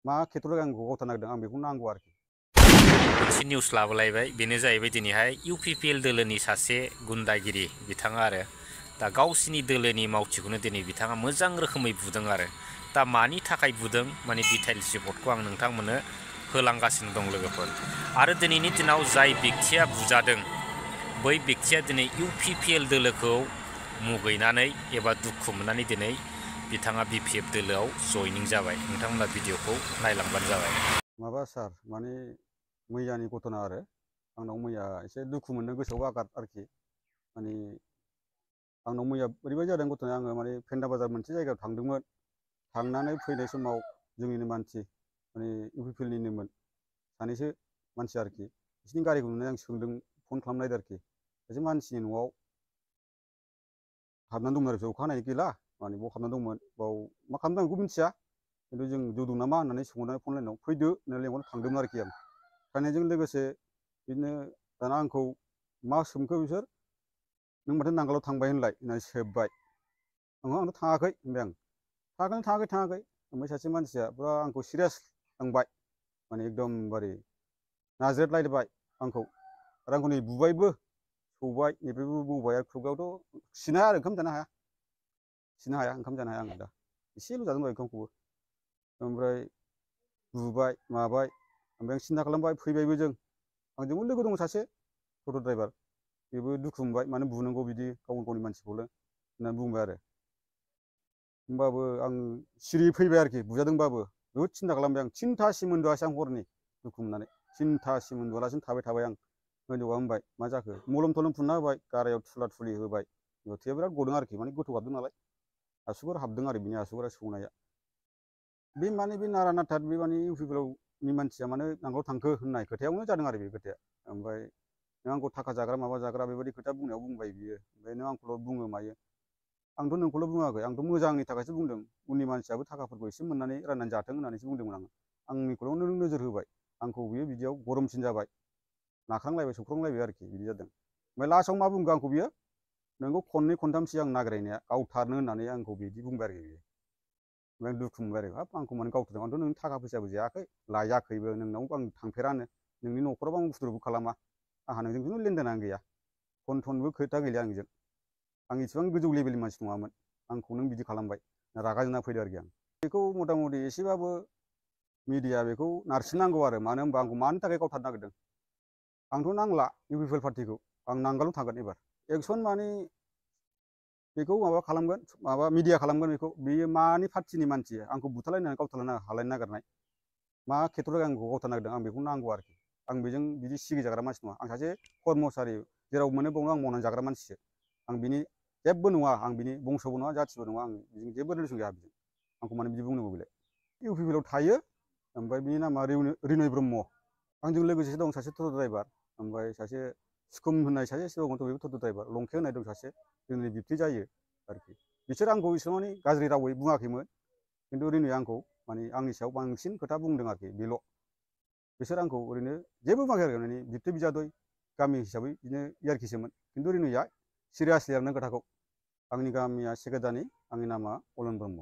मा खेथ्रआव आंखौ गावथारनो नागिरदों आं बेखौ नांगौ आरोखि। मोनसे निउस लाबोलायबाय, बेनो जाहैबाय दिनैहाय UPPL दोलोनि सासे गुन्दागिरि बिथाङा आरो दा गावसिनि दोलोनि मावथिखौनो दिनै बिथाङा मोजां रोखोमै बुदों आरो दा मानि थाखाय बुदों माने डिटेल्स रिपर्टखौ आं नोंथांमोननो होलांगासिनो दं लोगोफोर। आरो दिनैनि दिनाव जाय बेक्तिया बुजादों बै बेक्तिया दिनै UPPL दोलोखौ मुगैनानै एबा दुखु मोननानै दिनै बिथाङा BPF दोलोआव जयनिं जाबाय। नोंथांमोना भिडिअखौ नायलांबानो जाबाय। माबा सार माने मैयानि घटना आरो आंनाव मैया एसे दुखु मोननो गोसोआव आघात आरोखि। माने आंनाव मैया ओरैबायदि जादों घटनाया, आङो माने फेन्दा बाजार मोनसे जायगायाव थांदोंमोन। थांनानै फैनाय समाव जोंनिनो मानसि माने UPPLनिनोमोन सानैसो मानसि आरोखि। बिसोरनि गारिखौ नुनानै आं सोंदों, फन खालामना नायदों आरोखि। सासे मानसिनि न'आव हाबनानै दंमोन आरोखि, अखाहानाय गैला माने बाव हाबनानै दंमोन। बाव मा खालामदों आं बेखौ मिथिया, खिन्थु जों जौ दं नामा होननानै सोंहरनानै फन लाइनाव फैदो होननानै लेंहरनानै थांदोंमोन आरोखि आं। थांनायजों लोगोसे बिदिनो दाना आंखौ मा सोंखो बिसोर, नों माथो नांगालाव थांबाय होनलाय होननानै सोबबाय। आंथ' थाङाखै होनबाय आं। थाङाखै। ओमफ्राय सासे मानसिया फुरा आंखौ सिरियास लांबाय, माने एकदमबारे नाज्रेदलायबाय आंखौ। आरो आंखौ नै बुबायबो, सौबाय, निफ्रायबो बौबाय। आरो खुगायावथ' खिनो हाया आरो ओंखाम जानो हाया, ओंखाम जानो हाया आङो दा। एसेल' जादों दहाय ओंखामखौबो। ओमफ्राय बुबाय माबाय, ओमफ्राय आं सिन्था खालामबाय, फैबायबो जों। आंजोंबो लोगो दङ सासे टट' ड्राइभार, बेबो दुखु मोनबाय, मानो बुनांगौ बिदि गावनि मानसिखौल' होननानै बुंबाय आरो। होमबाबो आं सिरि फैबाय आरोखि, बुजादोंबाबो बहुद सिन्था खालामबाय आं। 3थासिम उन्दुआसै आं हरनि दुखु मोननानै। 3थासिम उन्दुआलासिनो थाबाय आं। हिनजावा होनबाय मा जाखो, मलम थलम फुनना होबाय, गारायाव थुला थुलि होबाय। थैया बिराद गदों आरोखि, माने गोथौ हाबदों नालाय, आसुगुर हाबदों आरो बिनि आसुगुरा सौनाया। बे माने बे नारा नाथा बे माने UPPLनि मानसिया मानो नांगोलाव थांखो होननाय खोथायावनो जादों आरो बे खोथाया। ओमफ्राय नों आंखौ थाखा जाग्रा माबा जाग्रा बेबायदि खोथा बुंनायाव बुंबाय बियो। ओमफ्राय नों आंखौल' बुङो मायो। आंथ' नोंखौल' बुङाखै, आंथ' मोजांनि थाखायसो बुंदों। उननि मानसियाबो थाखाफोरखौ एसे मोननानै राननानै जाथों होननानैसो बुंदोंमोन आङो। आंनिखौल' नों नोजोर होबाय, आंखौ बियो बिदियाव गरमसिन जाबाय, नाख्रांलायबाय सौख्रांलायबाय आरोखि, बिदि जादों। ओमफ्राय लास्टआव मा बुंखो आंखौ बियो, नोंखौ खननै खनथामसो आं नागिरनाया गावथारनो होननानै आंखौ बिदि बुंबाय आरोखि बियो। ओमफ्राय आं दुखु मोनबाय आरो, हाब आंखौ मानो गावथारदों, आंथ' नोंनि थाखा फैसाबो जायाखै, लायाखैबो, नोंनाव आं थांफेरानो, नोंनि न'खरावबो आं बुद्रुबो खालामा, आंहा नोंजों खुनु लेनदेनानो गैया, फन थनबो खोथा गैलिया आंजों। आं इसिबां गोजौ लेभेलनि मानसि नङामोन, आंखौ नों बिदि खालामबाय, रागा जोंना फैदों आरोखि आं। बेखौ मथा मथि एसेबाबो मिडिया बेखौ नारसिननांगौ आरो, मानो होनबा आंखौ मानि थाखाय गावथारनो नागिरदों। आंथ' नांला UPPL पार्टिखौ, आं नांगालाव थांगोन एबार। एक्सन माने बेखौ माबा खालामगोन, माबा मिडिया खालामगोन बेखौ। बेयो मानि पार्टिनि मानसि, आंखौ बुथारलायनानै गावथारलायनो हालायनो नागिरनाय, मा खेथ्रआव आंखौ गावथारनो नागिरदों, आं बेखौ नांगौ आरोखि। आं बेजों बिदि सिगिजाग्रा मानसि नङा। आं सासे कर्मचारि, जेराव मोनो बावनो आं मावनानै जाग्रा मानसिसो। आं बिनि जेबो नङा, आं बिनि बंस'बो नङा, जाथिबो नङा, आं बिजों जेबो रिलेसन गैया बिजों। आंखौ मानो बिदि बुंनांगौ बेलाय। UPPLआव थायो, ओमफ्राय बिनि नामा रिनय ब्रह्म। आंजों लोगोसे दं सासे टट' ड्राइभार, ओमफ्राय सासे सुकुम होननाय सासे दङ, बेबो टट' ड्राइभार। लंखे होननाय दं सासे, जोंनि बिबथै जायो आरोखि। बिसोर आंखौ एसेबां माने गाज्रि रावै बुङाखैमोन, खिन्थु रिनुया आंखौ माने आंनि सायाव बांसिन खोथा बुंदों आरोखि, बेल'। बिसोर आंखौ ओरैनो जेबो बुङाखै आरो, माने बिबथै बिजादै गामि हिसाबै बिदिनो इयारखिसोमोन। खिन्थु रिनुया सिरियासलि लादों खोथाखौ। आंनि गामिया सेक्रेटारि, आंनि नामा अलन ब्रह्म।